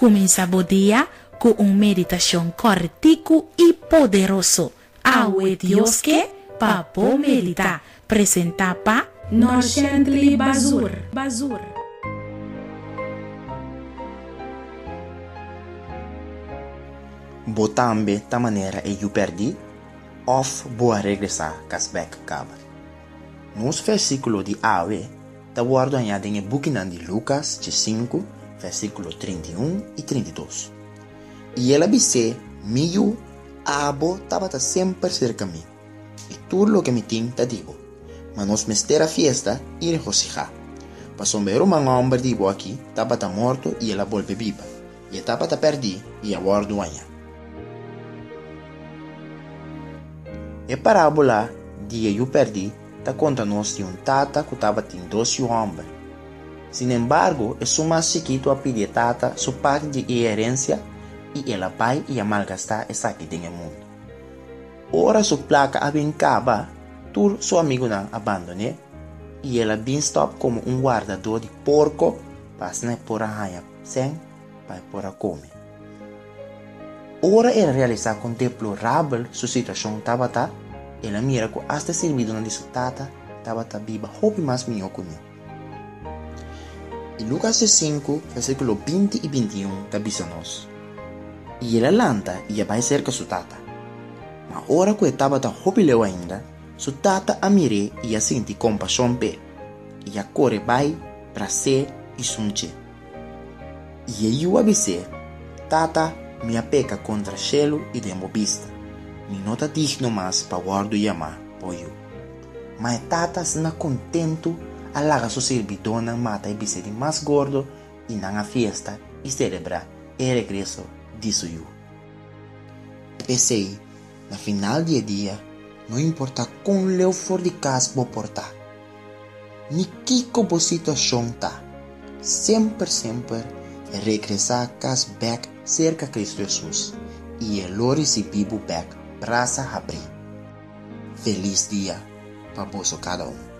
Kuminsá bo dia ku un meditashon kòrtiku i poderoso. Awe Dios ke pa bo meditá. Presentá pa. Norshentley Bazur. Bazur. Bo tambe ta manera e yu pèrdí? Òf bo a regresá kas bèk kaba? Nos versíkulo di awe ta wòrdu hañá den e bukinan di Lukas diesinku, versíkulo 31 i 32. I el a bis'é, Mi yu, abo tabata semper serka mi, i tur loke mi tin ta di bo. Ma nos mester a fiesta i regosihá, pasobra e ruman hòmber di bo akí tabata morto i el a bolbe biba, i e tabata pèrdí i a wòrdu hañá. E parábola di e yu pèrdí ta konta nos di un tata ku tabatin dos yu hòmber. Sinembargo, esun mas chikitu a pidi e tata su parti di e herensia i el a bai i a malgastá esaki den e mundu. Ora su plaka a bin kaba, tur su amigunan a bandon'é i el a bin stòp komo un wardadó di porko pa asina e por a haña sèn pa e por a kome. Ora el a realisá kon deplorabel su situashon tabata, el a mira ku asta e sirbidónan di su tata tabata biba hopi mas mihó kuné. I Lukas diesinku, versíkulo 20 i 21 ta bisa nos, I el a lanta i a bai serka su tata. Ma ora ku e tabata hopi leu ainda, su tata a mir'é i a sinti kompashon p'e, i a kore bai, bras'é i sunch'é. I e yu a bis'é, Tata, mi a peka kontra shelu i den bo bista. Mi no ta digno mas pa wòrdu yamá bo yu. Ma e tata asina kontentu a laga su sirbidónan mata e bisé di mas gordo i nan a fiesta i selebrá e regreso di su yu. P'esei, na final di e dia, no importá kon leu for di kas bo por ta, Ni kiko bo situashon ta, semper semper regresá kas bèk serka Kristu Hesus i E lo risibí bo bèk brasa habrí. Felis dia pa boso kada un.